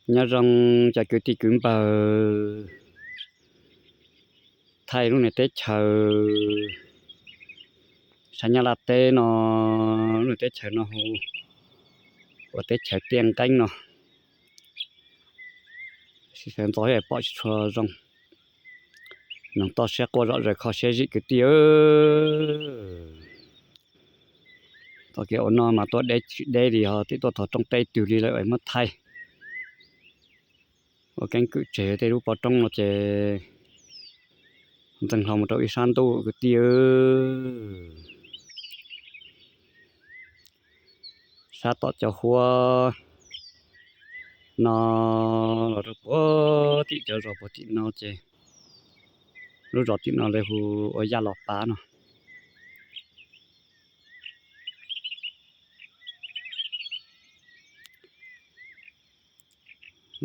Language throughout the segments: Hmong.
Nyob zoo cov kwv tij kwv npawg, thaij lub niag teb chaws sab Nyab Laj teb no, lub niag teb chaws no hu ua teb chaws Tiaj Nqeeb no. Sawv ntxov pom tsis tshua zoo, noog toj siab quaj zom zaws kho siab zim kwv tij. Txoj kev ua no mas tuaj deb tsis deb li, ho twb tuaj txog rooj teb twg li lawm es muab thaij. Ua keeb kwm tseg tej lub pov roob no ces ntxeev hlo mus rau ib sab ntuj kwv tij. Sab tom cov huab no los rau puag tim cov zos puag tim no ces lub zos tim no lawv hu ua Yaj Los Pav no.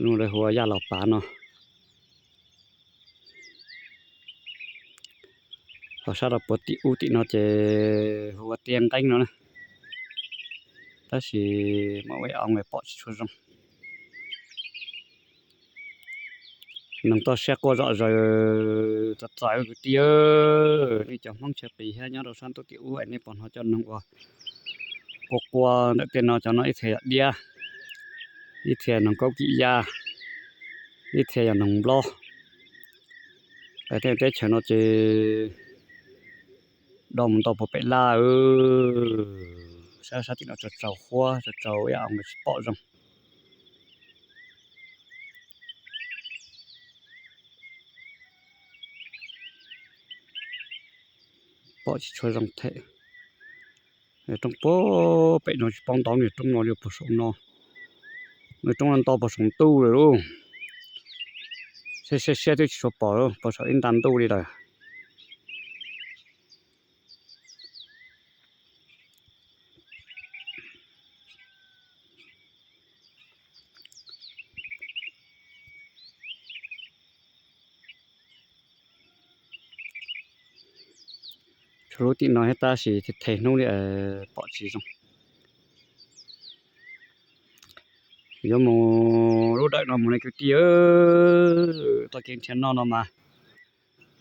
Lub lawv hu ua Yaj Los Pav no. Ho sab rau puag tim ub tim no ces hu ua Tiaj Nqeeb no na. Tab sis mas ua ib oo pom tsis tshua zoo. Noog toj siab quaj zom zaws txog txog kwv tij. Nej cov Hmoob chaw qis thiab nyob rau sab ntuj tim ub es nej puas hnov cov noog uas quaj quaj ntawm tej no? Cov no ib txhia yog diab, ib txhia noog kaub kim yaj, ib txhia yog noog nplob. Tej teb chaws no ces do mus nto puag pem laj, sab sab tim no tsaus tsaus huab tsaus tsaus ib oo tsis pom zoo. Pom tsis tshua zoo thiab. Roob puag pem no tsis paub nto niag roob no li puag saum no. Niag roob no nto puag saum ntuj lawm lauj. Siab siab siab twb tsis tshua pom puag saum ib nta ntuj li lawm. Tshuav lub tim no thiab tab sis them hnub li pom tsis zoo. Yuav mus lub dawm no mus ne kwv tij. Txoj kev nrhiav noj no mas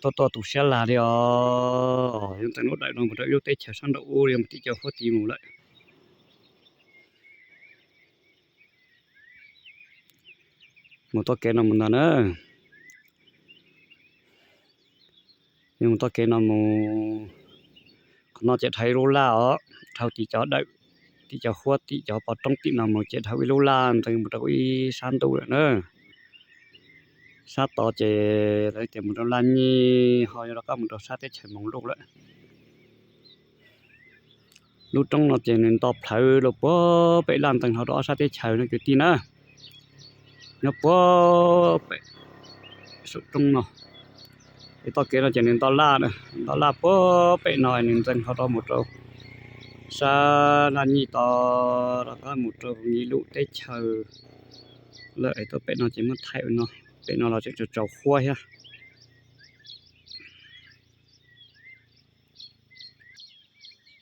tuaj tuaj tu siab lag li os. Yuav ntxeev lub dawm no mus rau ib lub teb chaws sab nraum ub li mus tim cov huab tid mus lawm. Mus txoj kev no mus ntag na. Mus txoj kev no mus, qhov no ces dhau ib lub laj os, dhau tim cov dawm, tim cov huab tim cov pov roob tim no mus ces dhau ib lub laj ntxeev mus rau ib sab ntuj lawm na. Sab tod ces lawv tias mus rau Laj Nyij, ho yuav rov qab mus rau sab teb chaws Moos Luj lawm. Lub roob no ces nws nto plhawv los puag pem laj ntxeev hlo rau ob sab teb chaws no kwv tij na. Nyob puag pem saum roob no. Es txoj kev no ces nws nto laj, nto laj puag pem no nws ntxeev hlo rau mus rau sab Laj Nyij tod, rov qab mus rau Nyij Luj teb chaws lawm. Es tuaj pem no ces muab thaij ua no, pem no los tseem tsaus tsaus huab thiab.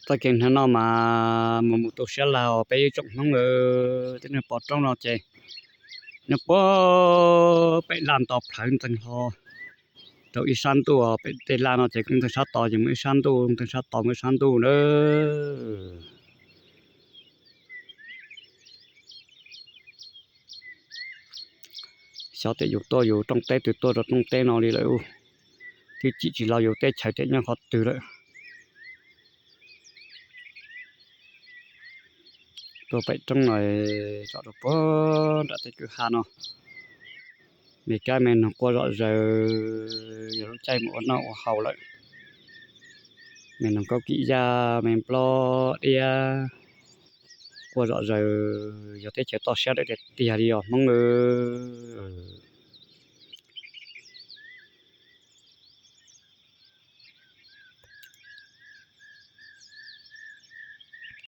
Txoj kev hnov no mas mus mus tu siab lag os peb ib tsoom Hmoob. Tej niag pov roob no ces nyob puag pem laj nto plhawv ntxeev hlo rau ib sab ntuj, pem tej laj no ces koob ntxeeg sab tod ces mus ib sab ntuj, koob ntxeeg sab tod mus ib sab ntuj na. Xyov tias yus tuaj yus rooj teb twg tuaj rau rooj teb no li lawm, twb cim tsis los yus teb chaws tias nyob qhov twg lawm. Tuaj pem roob no tsom rau puag nram tej kwj ha no, me kab me noog quaj zom zaws, yog lub caij mus ua noj ua haus lawm. Me noog kaub kim yaj, me nplob diab quaj zom zaws, yog teb chaws toj siab lawm tiag tiag li os Hmoob.